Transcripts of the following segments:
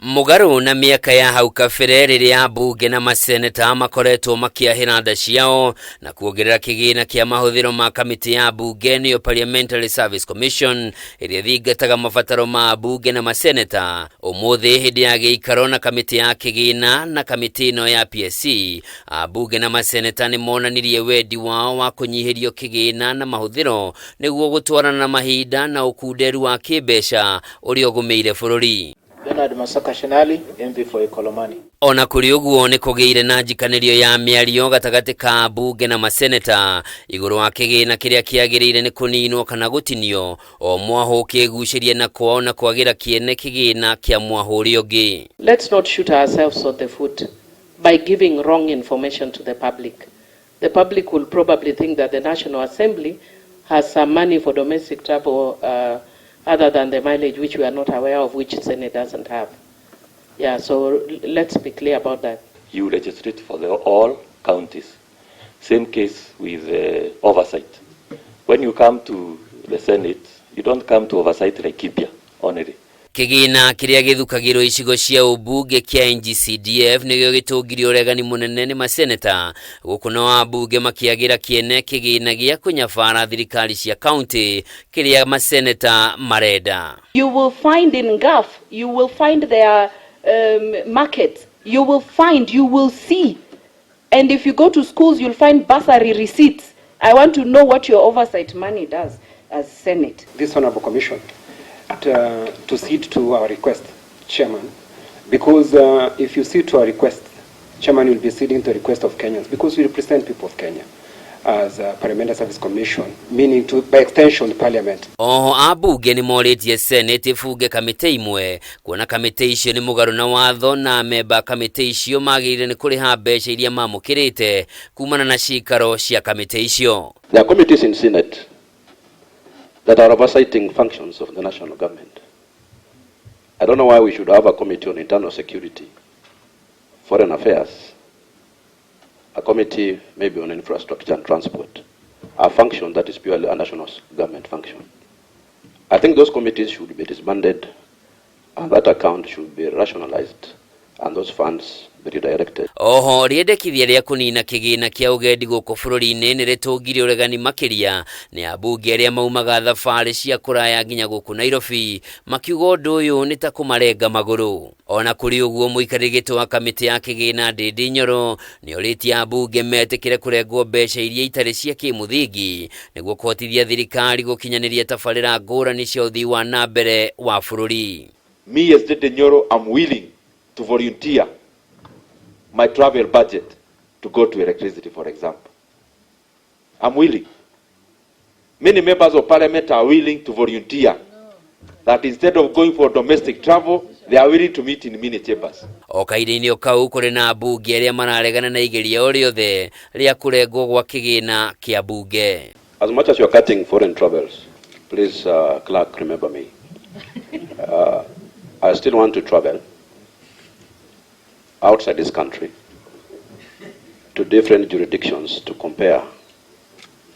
Mũgarũ na mĩaka ya hau kabere rĩrĩa ambunge na maseneta makoretwo makĩahĩra nda ciao na kuongerera kĩgĩna kĩa mahũthĩro ma kamĩtĩ ya mbunge nĩyo Parliamentary Service Commission ĩrĩa ĩthingataga mabataro ma ambunge na maseneta, ũmũthĩ hĩndĩ ya gĩikaro na kamĩtĩ ya kĩgĩna na kamĩtĩ ĩno ya PSC, ambunge na maseneta nĩ monanirie wendi wao wa kũnyihĩrio kĩgĩna na mahũthĩro nĩguo gũtwarana na mahinda na ũkunderu wa kĩmbeca ũrĩa ũgũmĩire bũrũri. Bernard Masaka Shinali, MP for Ikolomani. O na kũrĩ ũguo nĩ kũgĩire na njikanĩrio ya mĩario gatagatĩ ka ambunge na maseneta igũrũ wa kĩgĩna kĩrĩa kĩagĩrĩire nĩ kũninwo kana gũtinio, o mwahũ ũkĩgucĩria na kwao na kwagĩra kĩene kĩgĩna kĩa mwahũ ũrĩa ũngĩ. Let's not shoot ourselves on the foot by giving wrong information to the public. The public will probably think that the National Assembly has some money for domestic travel other than the mileage, which we are not aware of, which Senate doesn't have. Yeah, so let's be clear about that. You legislate for the all counties. Same case with oversight. When you come to the Senate, you don't come to oversight Laikipia only. Kĩgĩna kĩrĩa gĩthukagĩrwo icigo cia ũmbunge kĩa NGCDF nĩkĩo gĩtũngirie ũregani mũnene nĩ maseneta gũkũ nao ambunge makĩagĩra kĩene kĩgĩna gĩa kũnyabara thirikari cia kaunti kĩrĩa maseneta marenda. You will find in GAF, you will find their markets, you will find, you will see. And if you go to schools, you'll find bursary receipts. I want to know what your oversight money does as Senate. This Honorable Commission to cede to our request, Chairman, because if you cede to our request, Chairman will be ceding to the request of Kenyans, because we represent people of Kenya as a Parliamentary Service Commission, meaning to, by extension, Parliament. Oho ambunge nĩ morĩtie Senate ĩbunge kamĩtĩ imwe kuona kamĩtĩ icio nĩ mũgarũ na watho na memba kamĩtĩ icio magĩrĩire nĩ kũrĩha mbeca iria mamũkĩrĩte kumana na cikaro cia kamĩtĩ icio. There are committees in Senate that are oversighting functions of the national government. I don't know why we should have a committee on internal security, foreign affairs, a committee maybe on infrastructure and transport, a function that is purely a national government function. I think those committees should be disbanded and that account should be rationalized and those funds be redirected. Oho rĩendekithia rĩa kũnina kĩgĩna kĩa ũgendi gũkũ bũrũri-inĩ nĩ rĩtũngirie ũregani makĩria nĩ ambunge arĩa maumaga thabarĩ cia kũraya nginya gũkũ Nairobi makiuga ũndũ ũyũ nĩ ta kũmarenga magũrũ. Ona kũrĩ ũguo mũikarĩri gĩtĩ wa kamĩtĩ ya kĩgĩna Ndindi Nyoro nĩ orĩtie ambunge metĩkĩre kũrengwo mbeca iria itarĩ cia kĩmũthingi nĩguo kũhotithia thirikari gũkinyanĩria tabarĩra ngũrani cia ũthii wa na mbere wa bũrũri. Me as Ndindi Nyoro, I'm willing to volunteer my travel budget to go to electricity, for example. I'm willing. Many members of parliament are willing to volunteer that instead of going for domestic travel, they are willing to meet in mini chambers. O kahinda-inĩ o kau kũrĩ na ambunge arĩa mararegana na igeria o rĩothe rĩa kũrengwo gwa kĩgĩna kĩa mbunge. As much as you are cutting foreign travels, please, clerk, remember me. I still want to travel outside this country to different jurisdictions to compare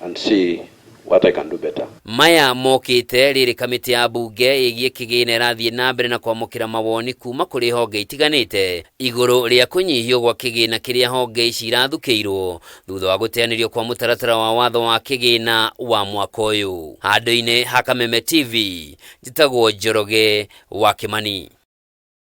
and see what I can do better. Maya mokĩte rĩrĩ kamĩtĩ ya mbunge ĩgiĩ kĩgĩna ĩrathiĩ na mbere na kwamũkĩra mawoni kuma kũrĩ honge itiganĩte igũrũ rĩa kũnyihio gwa kĩgĩna kĩrĩa honge ici irathukĩirwo thutha wa gũteanĩrio kwa mũtaratara wa watho wa kĩgĩna wa mwaka ũyũ. Handũ-inĩ ha Kameme TV, njĩtagwo Njoroge wa Kĩmani.